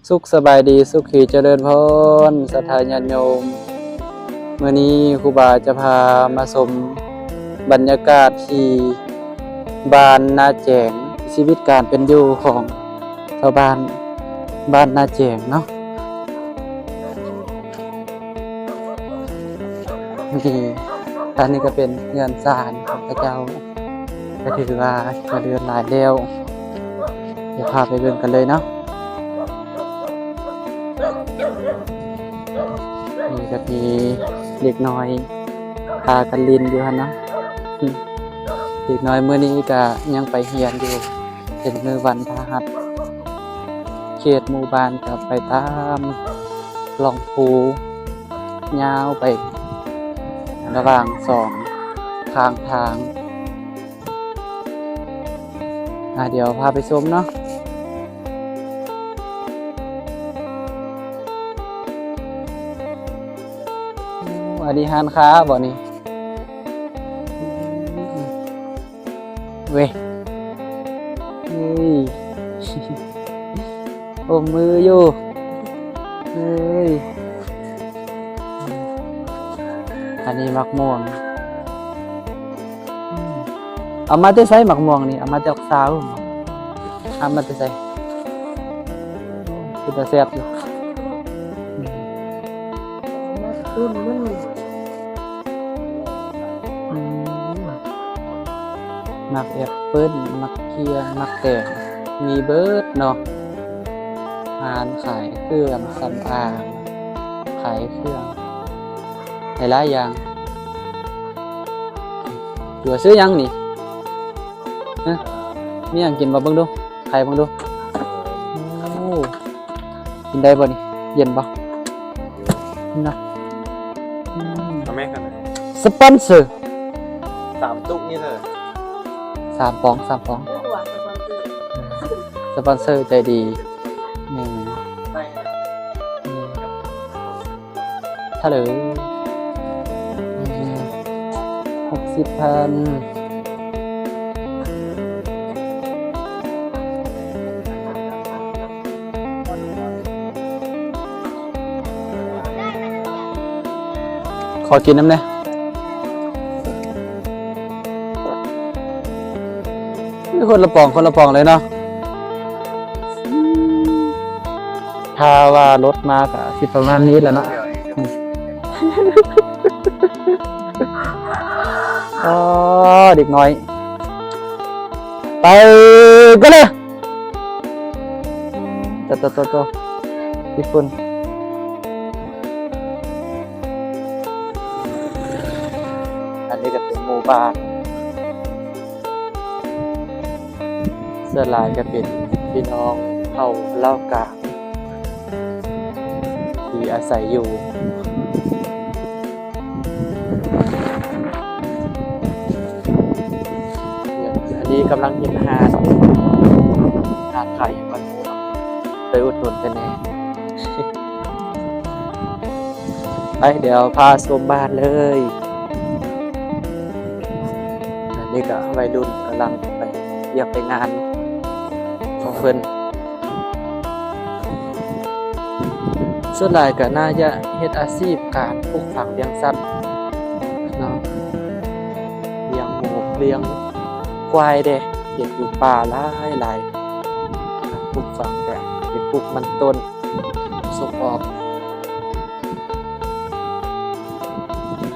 ສຸກສະບາຍດີ ສຸຂີຈະເລີນພອນ ສັດທາຍາດໂຍມ. ມື້ນີ້ຄູບາຈະພາມາຊົມບັນຍາກາດທີ່ບ້ານນາແຈງ, ຊີວິດການເປັນຢູ່ຂອງຊາວບ້ານບ້ານນາແຈງເນາະ. ນີ້ ອັນນີ້ກໍເປັນເຮືອນຊານຂອງເຂົາເຈົ້າ ກໍຖືວ່າຈະເລີນຫຼາຍແລ້ວ. ດຽວພາໄປເບິ່ງກັນເລີຍເນາະ. ນີ້ກໍມີເດັກນ້ອຍພາກັນຫຼິ້ນຢູ່ຫັ້ນເນາະ. ເດັກນ້ອຍມື້ນີ້ກໍຍັງໄປຮຽນຢູ່ ເປັນມື້ວັນພະຫັດ. ເຂດໝູ່ບ້ານກໍໄປຕາມລ່ອງພູ ຍາວໄປລະຫວ່າງສອງຂ້າງທາງ. ອາ ດຽວພາໄປຊົມເນາະ. ໂອ້ ອັນນີ້ຮ້ານຄ້າບໍ່ນີ້? ເວີຍ ເອີຍ ອົບມືຢູ່ ເອີຍ. ອັນນີ້ໝາກມ່ວງ. ເອົາມາແຕ່ໃສໝາກມ່ວງນີ້? ເອົາມາແຕ່ອອກສາວ? ເອົາມາແຕ່ໃສ? ເປັນຕາແຊບຢູ່. ອືມ ໝາກແອັບເປິ້ນ, ໝາກເຂື່ອ, ໝາກແຕງ ມີເບິດເນາະ. ຮ້ານຂາຍເຄື່ອງສຳອາງ, ຂາຍເຄື່ອງຫຼາຍໆຢ່າງ. ຢູ່ ຊື້ຫຍັງນີ້? ຮະ? ມີຫຍັງກິນບໍ່? ເບິ່ງດູ. ໄຂເບິ່ງດູ. ໂອ້ ກິນໄດ້ບໍ່ນີ້? ເຢັນບໍ່? ເນາະ. ອືມ ເອົາແມ່ກັນ ສະປອນເຊີ ສາມຕຸກນີ້ເດີ ສາມປອງ ສາມປອງ. ສະປອນເຊີ ສະປອນເຊີໃຈດີ. ອືມ ໄປ ອືມ. ທະເລີ ຫົກສິບພັນ. ຂໍກິນນຳແດ່. ຄົນລະປອງ ຄົນລະປອງເລີຍເນາະ. ຖ້າວ່າລົດມາກະຊິປະມານນີ້ແຫຼະເນາະ. ອໍ ເດັກນ້ອຍ ໄປກັນເລີຍ. ໂຕ ໂຕ ໂຕ ໂຕ ຍີ່ປຸ່ນ. ອັນນີ້ກໍເປັນໝູ່ບ້ານ ສ່ວນຫຼາຍກໍເປັນພີ່ນ້ອງເຜົ່າລາວກາງທີ່ອາໄສຢູ່. ອັນນີ້ກຳລັງເຮັດຮ້ານ ຮ້ານຂາຍຫຍັງບໍ່ຮູ້ເນາະ ໄປອຸດໜູນເພິ່ນແດ່. ໄປ ດຽວພາຊົມບ້ານເລີຍ. ອັນນີ້ກໍໄວລຸ້ນກຳລັງໄປວຽກໄປງານຂອງເພິ່ນ. ສ່ວນຫຼາຍກໍໜ້າຈະເຮັດອາຊີບການປູກຝັງລ້ຽງສັດເນາະ, ລ້ຽງໝູ ລ້ຽງຄວາຍເດ້, ເຮັດຢູ່ປ່າຫຼາຍໆ. ປູກຝັງກໍເປັນປູກມັນຕົ້ນ ສົ່ງອອກ.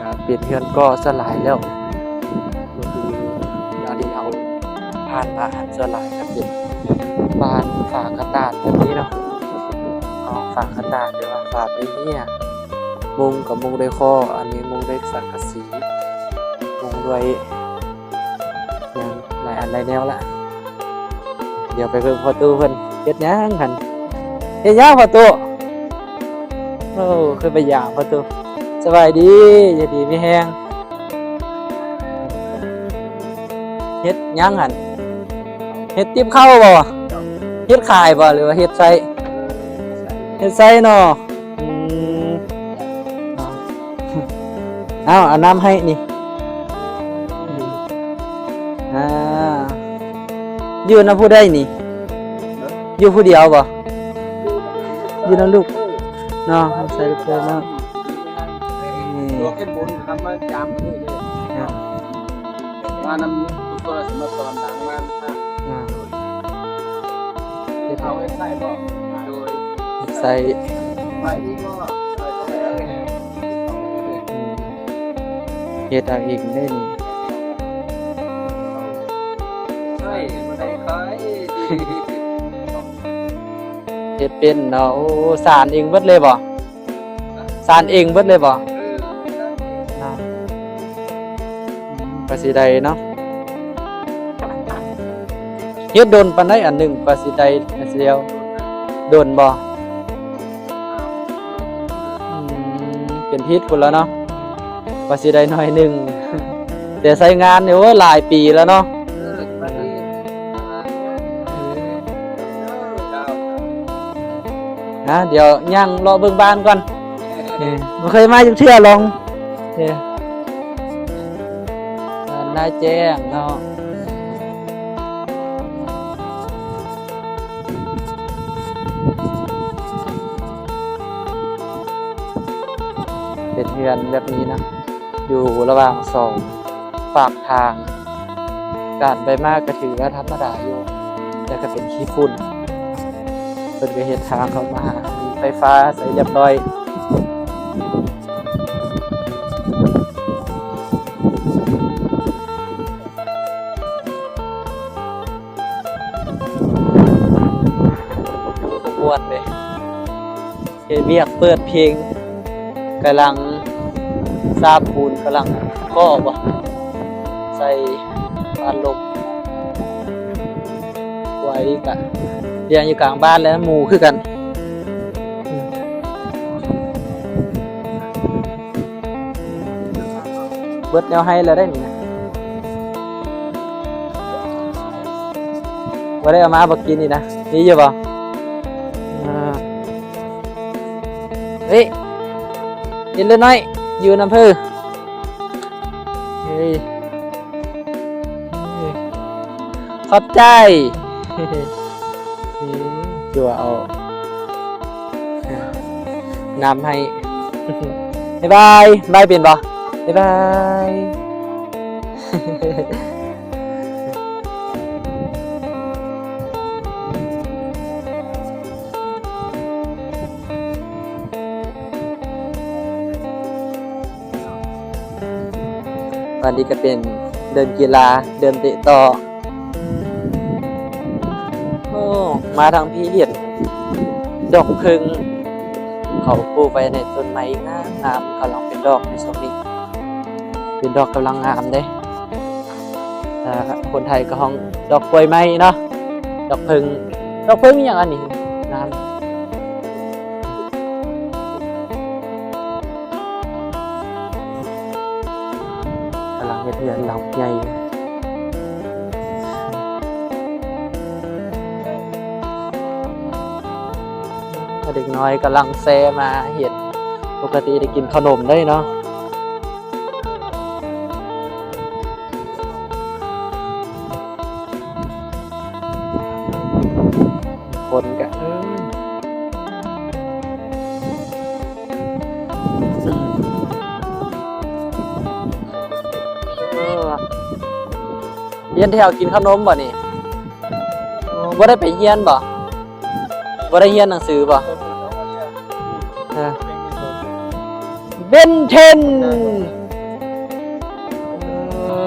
ກໍເປັນເຮືອນກໍ່ສ່ວນຫຼາຍແລ້ວ ກໍຄືຢ່າງທີ່ເຮົາຜ່ານມາຫັ້ນ ສ່ວນຫຼາຍກໍເປັນບ້ານຝາກະຕາດແບບນີ້ເນາະ, ເອົາຝາກະຕາດ ຫຼືວ່າຝາໄມ້ເຫື່ອ, ມຸງກໍມຸງດ້ວຍຄໍ້, ອັນນີ້ມຸງດ້ວຍສັງກະສີ, ມຸງດ້ວຍ ຫຍັງຫຼາຍອັນຫຼາຍແນວລະ. ດຽວໄປເບິ່ງພໍ່ຕູ້ເພິ່ນເຮັດຫຍັງຫັ້ນ. ເຮັດຫຍັງພໍ່ຕູ້? ໂອ້ ຄືໄປຢາມພໍ່ຕູ້. ສະບາຍດີ, ຢູ່ດີມີແຮງ. ເຮັດຫຍັງຫັ້ນ? ເຮັດຕິບເຂົ້າບໍ່? ເຮັດຂາຍບໍ່ ຫຼືວ່າເຮັດໃຊ້? ເຮັດໃຊ້ເນາະ. ອືມ ເອົາ ເອົານ້ຳໃຫ້ນີ້. ອ່າ ຢູ່ນຳຜູ້ໃດນີ້? ຢູ່ຜູ້ດຽວບໍ່? ຢູ່ນຳລູກເນາະ ຮັບໃຊ້ລູກເຂຍເນາະ. ນີ້ ດວງເຮັດບຸນທຳມາຈາມມື້ເດ້ ເນາະ ມານຳລູກເຂຍຊິມາສອນດາງມານ ເນາະ ເຮັດ ເອົາເຮັດໃຊ້ບໍ່? ໂດຍ ເຮັດໃຊ້ ໄປອີກບໍ່? ໄປກໍໄປເລີຍ ອືມ ເຮັດເອົາເອງເດ້ນີ້ ໃຊ້ບໍ່ໄດ້ຂາຍ ເຮັດເປັນເນາະ. ໂອ້ ສານເອງເບິດເລີຍບໍ່? ສານເອງເບິດເລີຍບໍ່? ເອີ ສານເອງ ເນາະ ອືມ ກະຊິໄດ້ເນາະ. ເຮັດດົນປານໃດອັນໜຶ່ງກວ່າຊິໄດ້ ກວ່າຊິແລ້ວ? ດົນບໍ່? ອືມ ເປັນທິດພຸ້ນແລ້ວເນາະ ກວ່າຊິໄດ້ໜ້ອຍໜຶ່ງ ແຕ່ໃຊ້ງານນີ້ ໂອ້ຍ ຫຼາຍປີແລ້ວເນາະ. ເອີ ສະບາຍດີ ອ່າ ດຽວຍ່າງເລາະເບິ່ງບ້ານກ່ອນ ເອີ ບໍ່ເຄີຍມາຈັກເທື່ອ ລອງ ເອີ ບ້ານນາແຈ້ງເນາະ. ເປັນເຮືອນແບບນີ້ນະ ຢູ່ລະຫວ່າງສອງຟາກທາງ. ການໄປມາກະຖືວ່າທຳມະດາຢູ່ ແຕ່ກະເປັນຂີ້ຝຸ່ນ. ເພິ່ນກະເຮັດທາງເຂົ້າມາ ມີໄຟຟ້າໃສ່ລຽບຮ້ອຍ. ມ່ວນເດ້ ເຮັດວຽກເປີດເພງ ກຳລັງສາບປູນ ກຳລັງກໍ່ບໍ່ ໃສ່ບານລົມ. ໄວ້ກະລ້ຽງຢູ່ກາງບ້ານແລ້ວ ໝູຄືກັນ. ເບິດແນວໄຮ່ແລ້ວໄດ໋ນີ້ນະ ບໍ່ໄດ້ເອົາມາບໍ່ກິນນີ້ນະ ມີຢູ່ບໍ່? ເອີ ເອີ ກິນເລີຍນ້ອຍ ຢູ່ນຳເພິ່ນ. ເອີ ຂອບໃຈ. ຈົວເອົານ້ຳໃຫ້. ບາຍບາຍ. ບາຍເປັນບໍ່? ບາຍບາຍ. ອັນນີ້ກະເປັນເດີ່ນກິລາ ເດີ່ນເຕະຕໍ່. ໂອ້ ມາທາງພີ້ເຫັນດອກເຜິ້ງ ເຂົາປູກໄວ້ໃນຕົ້ນໄມ້ງາມໆ ກຳລັງເປັນດອກໃນຊ່ວງນີ້ ເປັນດອກກຳລັງງາມເດ້. ອ່າ ຄົນໄທກະຮ້ອງດອກກ້ວຍໄມ້ເນາະ ດອກເຜິ້ງ ດອກເຜິ້ງອີ່ຫຍັງອັນນີ້ ງາມ. ກຳລັງເຮັດເຮືອນຫຼັງໃຫຍ່ ເດັກນ້ອຍກຳລັງແຊມາເຮັດ ປົກກະຕິໄດ້ກິນເຂົ້າໜົມໄດ໋ເນາະ. ຄົນກະ ເອີ ຮຽນແຖວກິນເຂົ້າໜົມບໍ່ນີ້? ບໍ່ໄດ້ໄປຮຽນບໍ່? ບໍ່ໄດ້ຮຽນໜັງສືບໍ່? ເອີ ເບນເທັນ ເອີ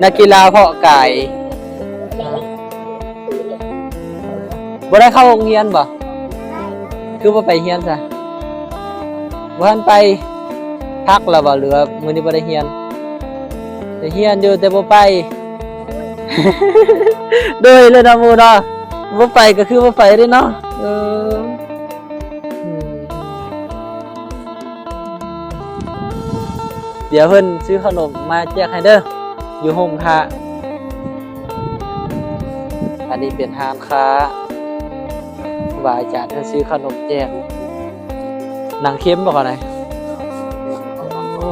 ນັກກິລາເພາະກາຍ. ບໍ່ໄດ້ເຂົ້າໂຮງຮຽນບໍ່? ຄືບໍ່ໄປຮຽນຊະ? ບໍ່ທັນໄປ. ພັກລະບໍ່ ຫຼືວ່າມື້ນີ້ບໍ່ໄດ້ຮຽນ? ໄດ້ຮຽນຢູ່ແຕ່ບໍ່ໄປ. ໂດຍ ເລີຍເນາະໝູ່ເນາະ ບໍ່ໄປກະຄືບໍ່ໄປເດ້ເນາະ. ເອີ ອືມ ດຽວເພິ່ນຊື້ເຂົ້າໜົມມາແຈກໃຫ້ເດີ ຢູ່ຮົ່ມຖ້າ. ອັນນີ້ເປັນຮ້ານຄ້າ ຄູບາອາຈານເພິ່ນຊື້ເຂົ້າໜົມແຈກ. ໜັງເຄັມບໍ່ ເຂົານະ? ໂອ້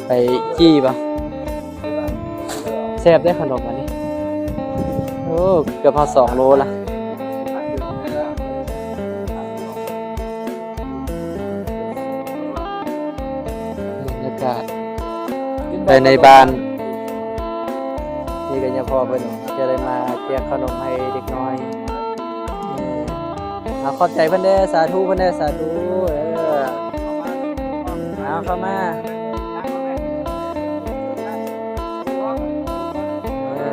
ໄປຈີ່ບໍ່? ແຊ ບເດ້ຂະໜົມອັນນີ້. ໂອ້ ເກືອບຮອດສອງໂລລະ. ບັນຍາກາດ ພາຍໃນບ້ານ ນີ້ກໍຍາພໍ່ເພິ່ນຈະໄດ້ມາແຈກຂະໜົມໃຫ້ເດັກນ້ອຍ. ເອີ ເອົາ ຂອບໃຈເພິ່ນເດີ້ ສາທຸເພິ່ນເດີ້ ສາທຸ. ເອີ ເອົາ ເຂົ້າມາ ເອີ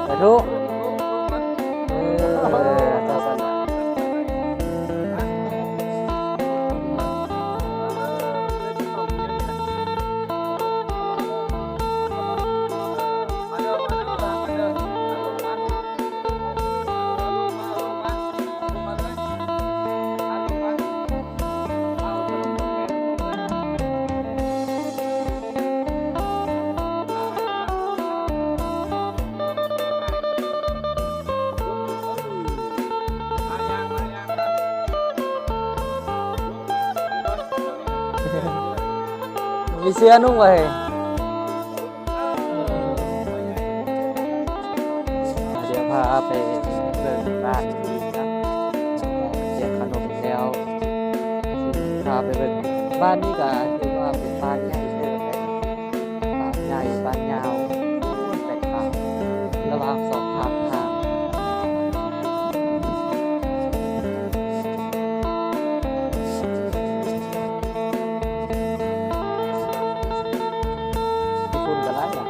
ສາທຸ. ເອີ ເຈົ້າສັນລະ. ມີເສື້ອນຸ່ງໄວ້. ດຽວພາໄປເບິ່ງບ້ານນະ ແຈກຂະໜົມແລ້ວ ພາໄປເບິ່ງ. ບ້ານນີ້ກໍຖືວ່າເປັນບ້ານໃຫຍ່ເຕີບເດ້. ບ້ານໃຫຍ່ ບ້ານຍາວ ໄປຂ້າມ ລະຫວ່າງສອງຂ້າງທາງ. ຝຸ່ນກໍຫຼາຍຫຼາຍ.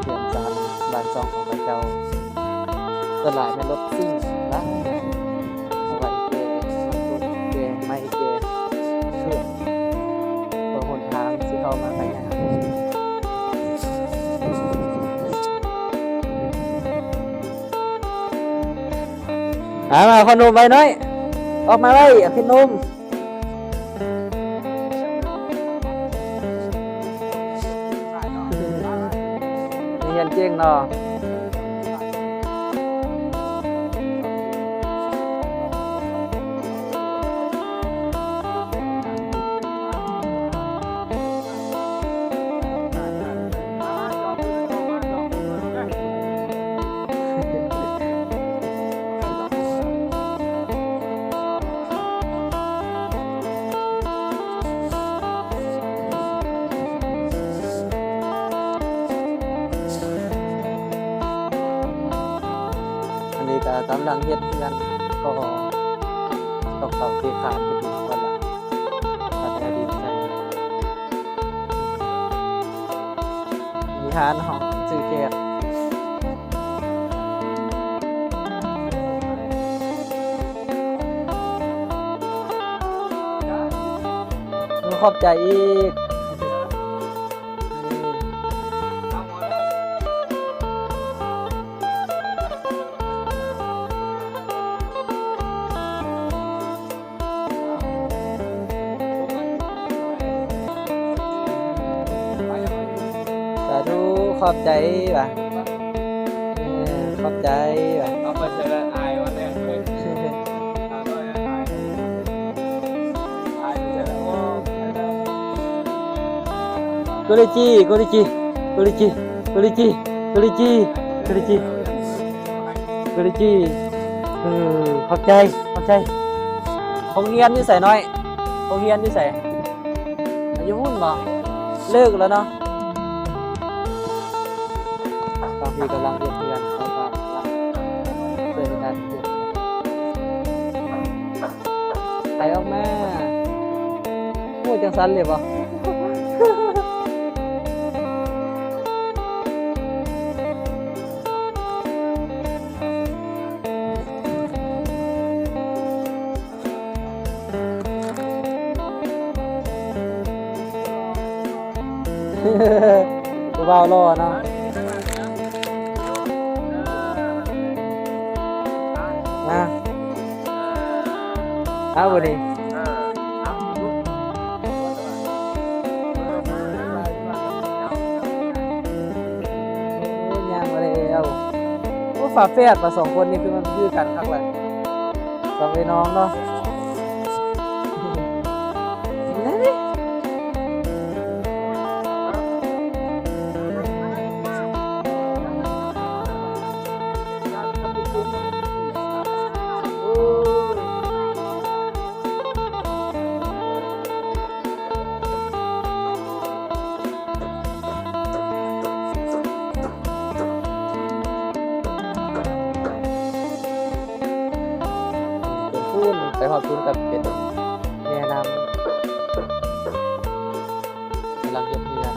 ເຮືອນຊານບ້ານຊ່ອງຂອງເຂົາເຈົ້າ ສ່ວນຫຼາຍແມ່ນລົດຊິ່ງຫຼາຍ ເອົາໄວ້ແກ່ລົດ ແກ່ໄມ້ ແກ່ເຄື່ອງ ເພື່ອຫົນທາງຊິເຂົ້າມາໄປຫາ. ມາ ມາ ພໍ່ໜຸ່ມໄວໜ້ອຍ ອອກມາໄວ ເອົາເປັນໜຸ່ມ. ຮຽນເກັ່ງເນາະ. ອັນນີ້ກໍກຳລັງເຮັດເຮືອນ ກໍຕອກເສົາເທຄານເປັນກ່ອນລະ ແລ້ວກໍເອົາດິນໃສ່. ມີຮ້ານຫ້ອງຊື້ແຂກ. ຂອບໃຈອີກ. ສາທຸ ຂອບໃຈວ່າ ເອີ ຂອບໃຈວ່າ. ເອົາໄປໃສ່ລະອາຍວ່າແລ້ວເລີຍ. ໂກລິຈີ ໂກລິຈີ ໂກລິຈີ ໂກລິຈີ ໂກລິຈີ ໂກລິຈີ ໂກລິຈີ. ເອີ ຂອບໃຈ ຂອບໃຈ. ໂຮງຮຽນຢູ່ໃສນ້ອຍ? ໂຮງຮຽນຢູ່ໃສ? ຢູ່ພຸ້ນບໍ່? ເລີກແລ້ວເນາະ. ບາງທີກຳລັງເຮັດເຮືອນ ເຂົາກໍກຳລັງຊ່ວຍກັນເຮັດ. ໄຖອອກມາ. ໂອ້ ຈັ່ງຊັ້ນເລີຍບໍ່? ຜູ້ບ່າວຫຼໍ່ເນາະ. ມາ ເອົາບັດນີ້ ໂອ້ ຍ່າງມາແລ້ວ. ໂອ້ ຝາແຝດວ່າສອງຄົນນີ້ ຄືມັນຄືກັນຄັກແຫຼະ ສອງເອື້ອຍນ້ອງເນາະ. ໄປຮອດພຸ້ນກໍເປັນແມ່ນ້ຳ ກຳລັງເຮັດເຮືອນ.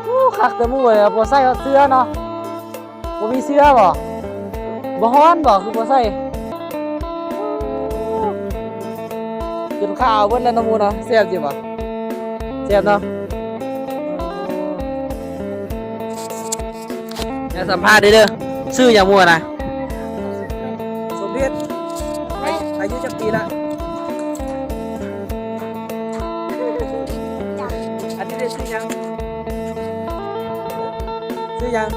ໂອ້ ຄັກແຕ່ໝູ່ເອີຍ ບໍ່ໃສ່ເສື້ອເນາະ. ບໍ່ມີເສື້ອບໍ່? ບໍ່ຮ້ອນບໍ່? ຄືບໍ່ໃສ່? ຈົນຂາວເບິດແລ້ວເນາະໝູ່ເນາະ. ແຊບຢູ່ບໍ່? ແຊບເນາະ. ແມ່ນ ສຳພາດເດີ ຊື່ຫຍັງໝູ່ນະ? ສົມເດັດ. ອາຍຸຈັກປີລະ? ອັນນີ້ເດ ຊື່ຫຍັງ? ຊື່ຫຍັງ?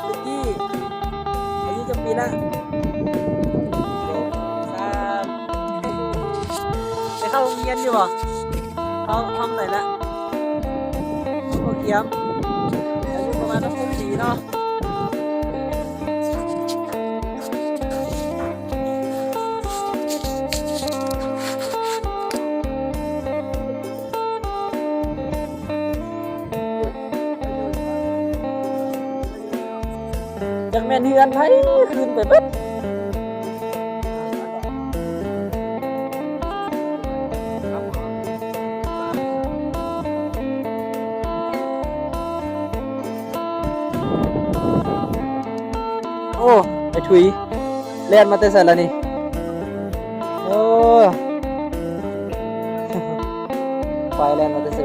ສຸກີ້. ອາຍຸຈັກປີລະ? ສາມ. ໄດ້ເຂົ້າໂຮງຮຽນຢູ່ບໍ່? ເຂົ້າຫ້ອງໃດລະ? ຫ້ອງກຽມ. ອາຍຸປະມານຫົກປີເນາະ. ຈັກແມ່ນເຮືອນໃຜ ຄືນໄປເບິດ. ໂອ້ ໄອ້ທຸຍ ແລ່ນມາແຕ່ໃສລະນີ້? ໂອ້ ຄວາຍແລ່ນມາແຕ່ໃສ?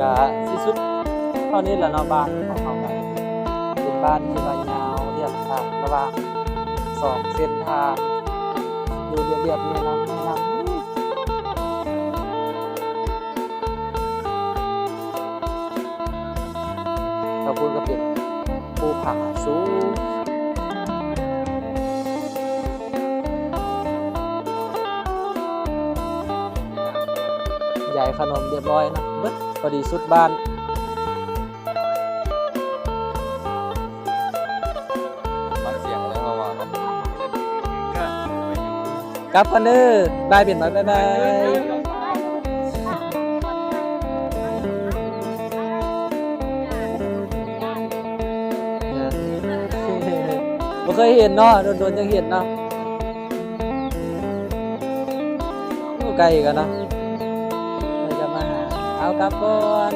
ກະຊິສຸດເທົ່ານີ້ແຫຼະເນາະ. ບ້ານຂອງເຮົາກະເປັນບ້ານທີ່ວ່າຍາວລຽບທາງລະຫວ່າງສອງເສັ້ນທາງ ຢູ່ລຽບແມ່ນ້ຳ ແມ່ນ້ຳ. ທາງພຸ້ນກະເປັນພູຜາສູງ. ຢາຍຂະໜົມລຽບຮ້ອຍເນາະ ເບິດ ພໍດີສຸດບ້ານ. ຟັງສຽງເລີຍເຮົາວ່າ ກັບກ່ອນເດີ ບາຍ ເປັນບາຍ ບາຍບາຍ. ບໍ່ເຄີຍເຫັນເນາະ ດົນໆ ຈັ່ງເຫັນເນາະ. ໂອ້ ໄກກັນເນາະ ເພິ່ນກະມາຫາ. ເອົາ ກັບກ່ອນ.